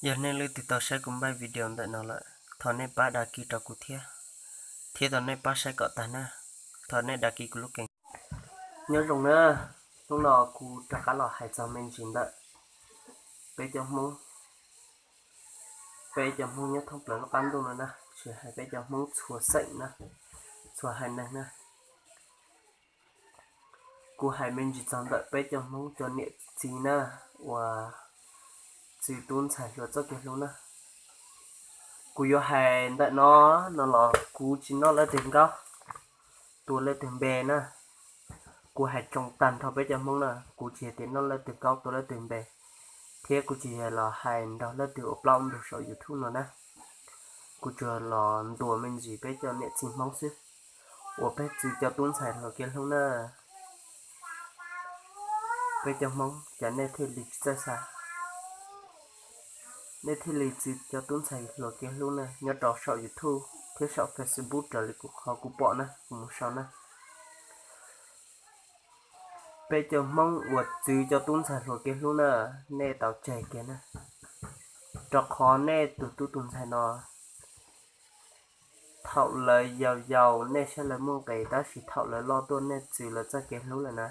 Yog nej leej twg tau saib kuv npaj video ntawm no lawm, thov nej pab đăng ký rau kuv thiab, thiab thov nej pab saib kom tag na. Thov nej đăng ký kuv lub kênh. Nyob zoo na, hnub no kuv rov qab los hais txog me ntsis ntawm peb cov Hmoob, peb cov Hmoob nyob thoob plaws lub qab ntuj no na, tsis hais peb cov Hmoob txhua xeem na, txhua haiv neeg na. Kuv hais me ntsis txog ntawm peb cov Hmoob cov niam txiv na, uas txwv tub ntxhais hluas txoj kev hlub na. Kuv yuav hais ntawm no, no los kuv tsis noj leej twg nkaub, tua leej twg npe na. Kuv hais tsoo tag nrho peb cov Hmoob na, kuv tsis yog tias noj leej twg nkaub tua leej twg npe, thiab kuv tsis yog los hais nrog leej twg ua plaub ntug saum YouTube no na. Kuv tsuas los ntuas me ntsis peb cov niam txiv Hmoob xwb, uas peb txwv cov tub ntxhais hluas kev hlub na. Peb cov Hmoob cas nej thiaj li tsis txawj xav, nej thiaj li txwv cov tub ntxhais hluas kev hlub na nyob rau saum YouTube thiab saum Facebook raws li kuv qhov kuv pom na, kuv mus sau na. Peb cov Hmoob uas txwv cov tub ntxhais hluas kev hlub na, nej tau tseg kiag na, rau qhov nej tus tub tus ntxhais no thaum lawv yau yau nej saib lawv muaj nqis, tab sis thaum lawv loj tuaj nej txwv lawv txoj kev hlub lawm na,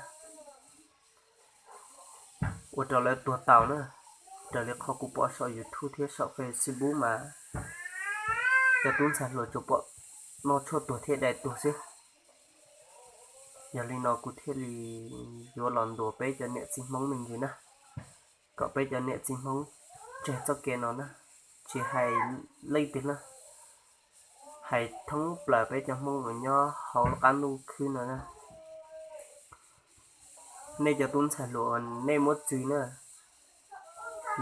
ua rau lawv tuag taus na. Raws li qhov kuv pom saum YouTube thiab saum Facebook mas cov tub ntxhais hluas tsuas pom noj tshuaj tuag thiab dai tuag xwb. Yog li no kuv thiaj li yuav los ntuas peb cov niam txiv Hmoob me ntsis na, kom peb cov niam txiv Hmoob tseg txoj kev no na, tsis hais leej twg na, hais thoob plaws peb cov Hmoob uas nyob hauv lub qab ntuj khwb no na. Nej cov tub ntxhais hluas nej muab txwv na,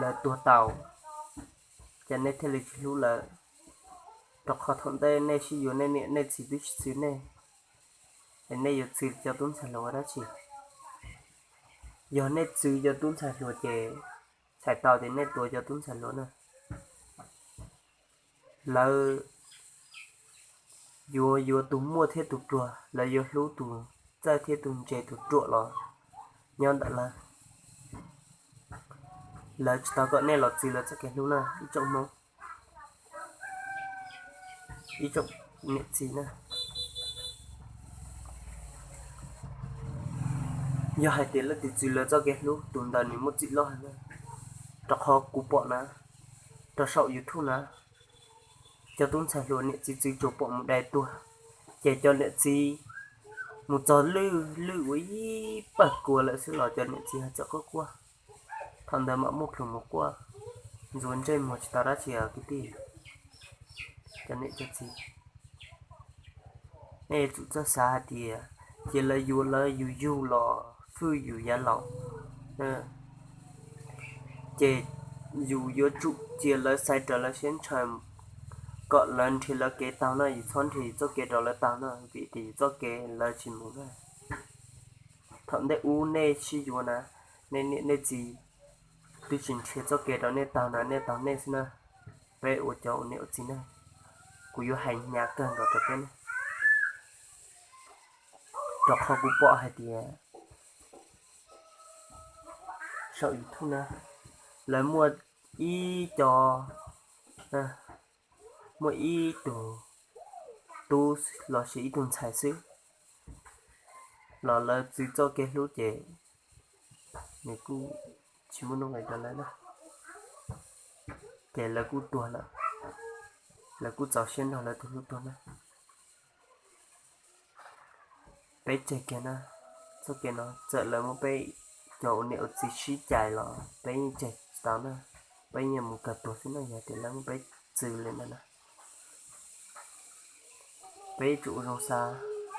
lawv tuag taus, ces nej thiaj li tsis hlub lawv, rau qhov thaum ntej nej sib yuav nej niam nej txiv twb tsis txwv nej, es nej yuav txwv cov tub ntxhais hluas ua dab tsi? Yog nej txwv cov tub ntxhais hluas ces txhais tau tias nej tua cov tub ntxhais hluas na. Lawv yuav yuav tus muaj thiab tus pluag, lawv yuav hlub tus txawj thiab tus ntse tus ruam los nyob ntawm lawv. Lawv tsis tau kom nej los txwv lawv txoj kev hlub na ib tsoom Hmoob, ib tsoom niam txiv na. Yog hais tias leej twg txwv lawv txoj kev hlub, tus ntawd nws muaj txim loj heev na. Rau qhov kuv pom na, rau saum YouTube na, cov tub ntxhais hluas niam txiv txwv tsuas pom mus dai tuag, ces cov niam txiv mus txog lwj lwj ua ib pawg kua lawm xwb los cov niam txiv hais txawm quaj quaj. Thaum ntawd mam muaj plhus mus quaj ntxuav ntsej muag tsis tau dab tsi os kwv tij. Cov niam cov txiv, nej yuav tsum txawj xav hais tias, cia lawv yuav lawv yus yug los hwj yus yav laus, ces yus yuav tsum cia lawv xaiv raws lawv siab ntshaw, kom lawv nrhiav lawv kev taug na, yus txhob nrhiav yus txoj kev rau lawv taug na, vim tias yus txoj kev lawv tsis mus na. Thaum ntej ub nej sib yuav na, nej niam nej txiv twb tsis nrhiav txoj kev rau nej taug na, nej taug nej xwb na. Peb ua cov ua niam ua txiv na, kuv yuav hais hnyav kawg nkaus rau peb na, rau qhov kuv pom hais tias saum YouTube na, lawv muaj ib co, muaj ib tug tub lossis ib tug ntxhais xwb los lawv txwv txoj kev hlub ces nws kuj tsis muaj nuj nqis rau lawv na, ces lawv kuj tuag lawm, lawv kuj txaus siab nrog lawv tus hlub tuag na. Peb tseg kiag na, txoj kev no txawm lawv muab peb cov ua niam ua txiv sib cais los peb yeej tseg tsis tau na, peb yeej mus kawg tuag xwb na yog tias lawv muab peb txwv li ntawd na. Peb yuav tsum ua zoo xav,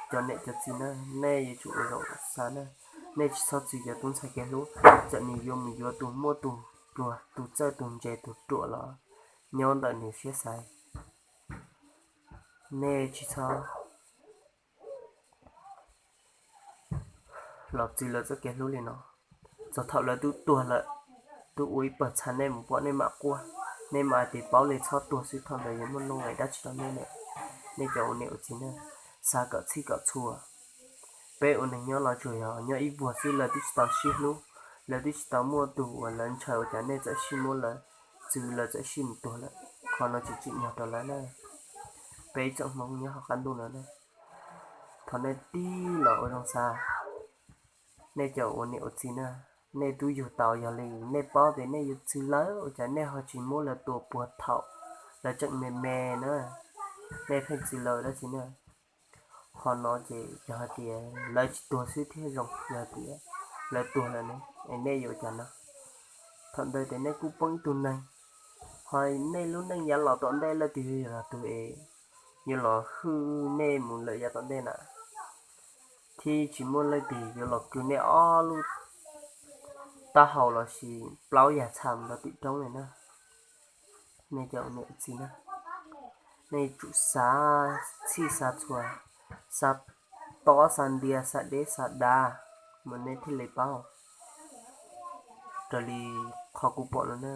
cov niam cov txiv na, nej yuav tsum ua zoo xav na, nej tsis txhob txwv cov tub ntxhais kev hlub, txawm nws yuav mus yuav tus muaj tus pluag tus txawj tus ntse tus ruam los nyob ntawm nws siab xaiv, nej tsis txhob los txwv lawv txoj kev hlub li no. Txog thaum lawv twb tuag lawm, twb ua ib pawg txha nej mus pom nej mam quaj, nej mam hais tias paub li txhob tuag xwb, thaum ntawd yuav muaj nuj nqis dab tsi rau nej ne? Nej cov ua niam ua txiv na, xav kom txhij kom txhua. Peb ua neeg nyob los tsuas yog nyob ib vuag xwb, lawv twb tsis tau sib hlub, lawv twb tsis tau muaj tus uas lawv ntshaw ua cas nej txawm sib muab lawv txwv lawv txawm sib mus tuag lawm. Qhov no tsis tsim nyog rau lawv na. Peb tsoom Hmoob nyob hauv qab ntuj no na, thov nej tig los ua zoo xav. Nej cov ua niam ua txiv na, nej twb yug tau, yog li nej paub tias nej yuav txwv lawv ua cas nej ho tsis muab lawv tua puag thaum lawv tseem me me na? Nej pheej txwv lawv dab tsi na? Qhov no ces yog hais tias lawv tsis tuag xwb thiaj zoo, yog tias lawv tuag lawm ne, es nej yuav ua cas no? Thaum ntawd ces nej kuj poob ib tug neeg, ho nej lub neej yav los tom ntej leej twg yuav los tus es yuav los hwj nej mus lawm yav tom ntej na, thiab tsis muaj leej twg yuav los kwv nej ob lub taub hau los sis plaub yam txha mus rau tim roob li na. Nej cov niam txiv na, nej tsum xav txhij xav txhua, xav tob xav ntiag xav deb xav dav mas nej thiaj li paub. Raws li qhov kuv pom no na,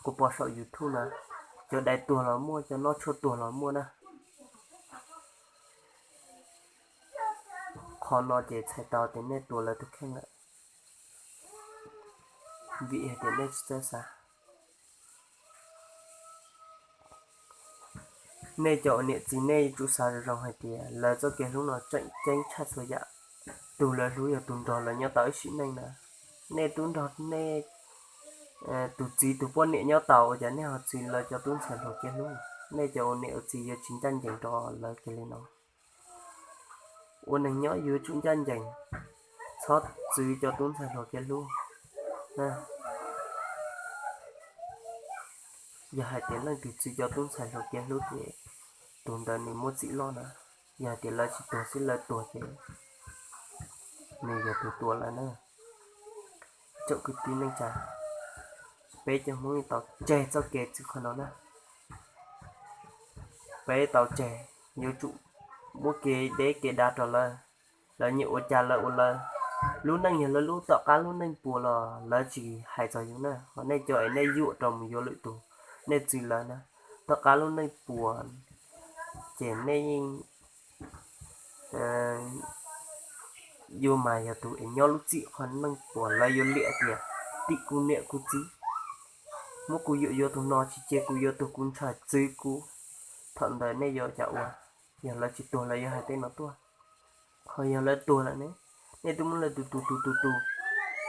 kuv pom saum YouTube na, cov dais tuag los muaj, cov noj tshuaj tuag los muaj na. Qhov no ces txhais tau tias nej tua lawv tus kheej lawm, vim hais tias nej tsis txawj xav. Nej cov ua niam txiv nej tsum xav zoo zoo hais tias lawv txoj kev hlub no tseem ceeb tshaj txhua yam. Tus lawv hlub yog tus nrog lawv nyob tau ib sim neej na. Nej twb nrog nej tus txiv tus poj niam nyob tau ua cas nej ho txwv lawv cov tub ntxhais hluas kev hlub? Nej cov ua niam ua txiv yuav tsis ncaj ncees rau lawv kiag li no. Ua neeg nyob yuav tsum ncaj ncees, txhob txwv cov tub ntxhais hluas kev hlub. Yog hais tias leej twg txwv cov tub ntxhais hluas kev hlub ces tus ntawd nws muaj txim loj na. Yog hais tias lawv tsis tuag xwb, lawv tuag ces nws yog tus tua lawv na. Tsoom kwv tij neej tsa, peb cov Hmoob tau tseg txoj kev txwv qhov no na. Peb tau tseg, yuav tsum muab kev deb kev dav rau lawv. Lawv nyiam ua cas lawv ua lawv. Lub neej yog lawv lub, tom qab lub neej puas los lawv tsis hais txog yus na. Ho nej cov es nej yuam rau mus yuav lwm tus, nej txwv lawv na, tom qab lub neej puas ces nej yeej yuav mas yog tus es nyob lub txim qhov neej puas, lawv yuav liam tias tim kuv niam kuv txiv, muab kuv yuam yuav tus no, tsis cia kuv yuav tus, kuv ntshai txwv kuv. Thaum ntawd nej yuav cas ua? Yog lawv tsis tuag lawv yuav hais tej no tuaj. Ho yog lawv tuag lawm ne, nej twb muab lawv tus tus tus tus tus,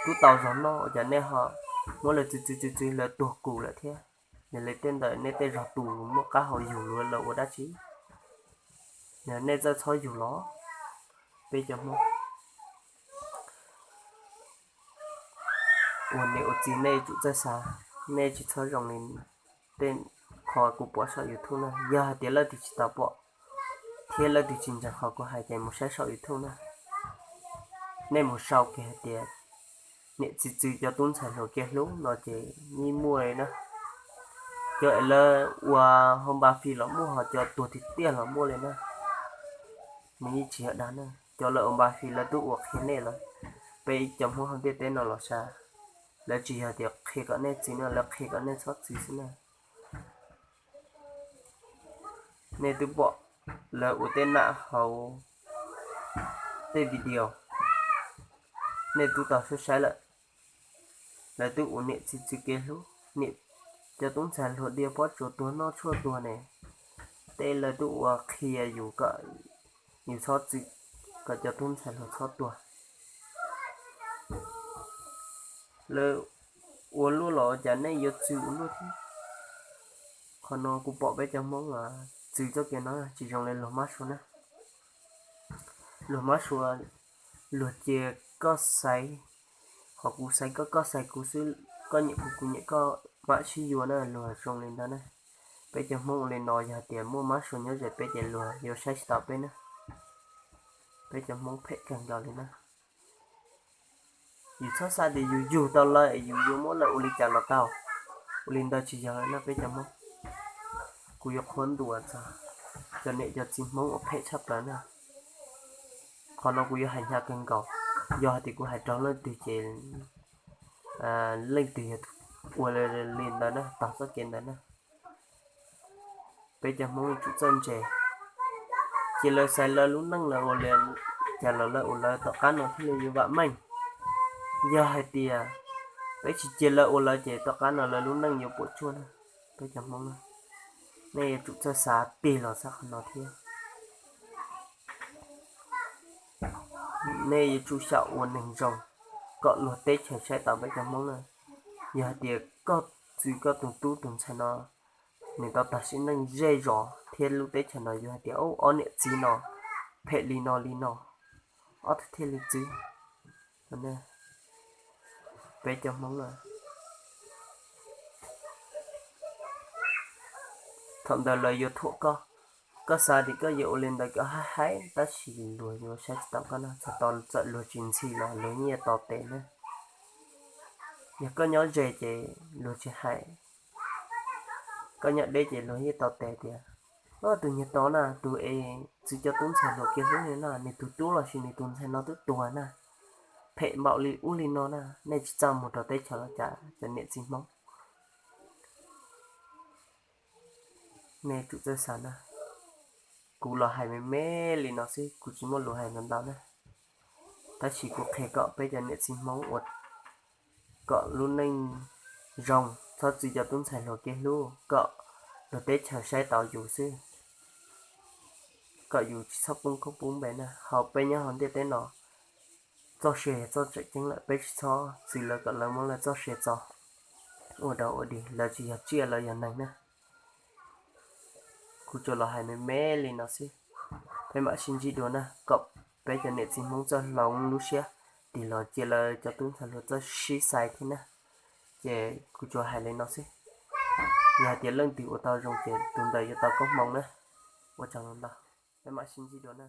twb tau zog noj ua cas nej ho muab lawv txwv txwv txwv txwv, lawv tuag kus lawm thiab. Yog li tej ntawd nej tej zog tus muaj qab hau yug luag los ua dab tsi? Yog nej txawj txhob yug los, peb cov Hmoob ua niam ua txiv nej tsum txawj xav, nej tsis txhob zoo li tej qhov kuv pom saum YouTube na. Yog hais tias leej twg tsis tau pom thiab leej twg tsis ntseeg qhov kuv hais ces mus saib saum YouTube na. Nej mus sau kiag hais tias niam txiv txwv cov tub ntxhais hluas kev hlub no ces yeej muaj li na. Cov es lawv ua hau npa fis los muaj, ho cov tuag tiag tiag los muaj li na. Nws yeej tsis yog dag na, cov lawv ua npa fis lawv twb ua qhia nej lawm. Peb cov Hmoob hauv ntiaj teb no los sav, lawv tsis yog tias qhia kom nej txwv no, lawv qhia kom nej txhob txwv xwb na. Nej twb pom lawv ua tej nam hauv tej video, nej twb tau saib saib lawm. Lawv twb ua niam txiv txwv kev hlub, niam, cov tub ntxhais hluas dias pob tsuas tuag noj tshuaj tuag ne, tej lawv twb ua qhia yus kom yus txhob txwv, kom cov tub ntxhais hluas txhob tuag. Lawv ua luaj los cas nej yuav txwv ua luaj thiab? Qhov no kuv pom peb cov Hmoob txwv txoj kev no tsis zoo li luag mab suav na. Luag mab suav, luag cia koj xaiv, ho kuv xaiv koj, koj xaiv kuv xwb, koj nyiam kuv, kuv nyiam koj, mam sib yuav na, luag zoo li ntawd na. Peb cov Hmoob ua li no yog tias muaj mab suav nyob ze peb ces luag yuav saib tsis taus peb na. Peb cov Hmoob phem kawg nkaus li na. Yus txhob xav tias yus yug tau lawv es yus yuav muab lawv ua li cas los tau. Ua li ntawd tsis yog no peb cov Hmoob. Kuv yuav qhuab ntuas txog cov niam cov txiv Hmoob uas phem tshaj plaws na. Qhov no kuv yuav hais hnyav kawg nkaus. Yog hais tias kuv hais raug leej twg ces leej twg yog ua li ntawd na, taug txoj kev ntawd na. Peb cov Hmoob tsum txawj ntse. Cia lawv xaiv lawv lub neej, lawv ua li cas los lawv ua lawv, tom qab no thiaj li yuav vam meej. Yog hais tias peb tsis cia lawv ua lawv ces tom qab no lawv lub neej yuav puas tsuaj na. Peb cov Hmoob na, nej yuav tsum txawj xav tig los xav qhov no thiab. Nej yuav tsum xyaum ua neeg zoo kom luag teb chaws saib taus peb cov Hmoob na. Yog hais tias koj txwv koj tus tub tus ntxhais no nws tau tag sim neej zej zos thiab lub teb chaws no yuav hais tias ob niam txiv no phem li no li no, ob tug thiaj li txwv. Peb cov Hmoob na, thaum ntawd lawv yuav thuam koj. Koj xav tias koj yuav ua li ntawd koj hab haib, tab sis luag yuav saib tsis taus koj na. Txog tau txawm luag tsis ntxhi los luag yeej yuav tos tes na. Yog koj nyob ze ces luag tsis hais, koj nyob deb ces luag yeej tos tes tias, o, tus niag tod na, tus es txwv cov tub ntxhais hluas kiag hlub li na, nws tus tub los sis nws tus ntxhais no twb tuag na, phem npaum li ub li no na. Nej tsis txaj muag rau teb chaws los cas cov niam txiv Hmoob? Nej tsum txawj xav na. Kuv los hais me me li no xwb, kuv tsis muaj lus hais ntau ntau na. Tab sis kuv qhia kom peb cov niam txiv Hmoob ua kom lub neej zoo, txhob txwv cov tub ntxhais hluas kev hlub, kom luag teb chaws saib taus yus xwb, kom yus tsis txhob poob koob poob npe na. Hos peb nyob hauv ntiaj teb no, txoj sia yog txoj tseem ceeb lawm, peb tsis txhob txwv lawv kom lawv muab lawv txoj sia txo ua dog ua dig. Lawv tsis yog tsiaj, lawv yog neeg na. Kuv tsuas los hais me me li no xwb, peb mam sib ntsib dua na. Kom peb cov niam txiv Hmoob txawj hloov lub siab tig los cia lawv cov tub ntxhais hluas txawj sib xaiv thiab na. Ces kuv tsuas hais li no xwb. Yog hais tias leej twg ua tau zoo ces tus ntawd yuav tau koob hmoov na. Ua tsaug ntau, peb mam sib ntsib dua na.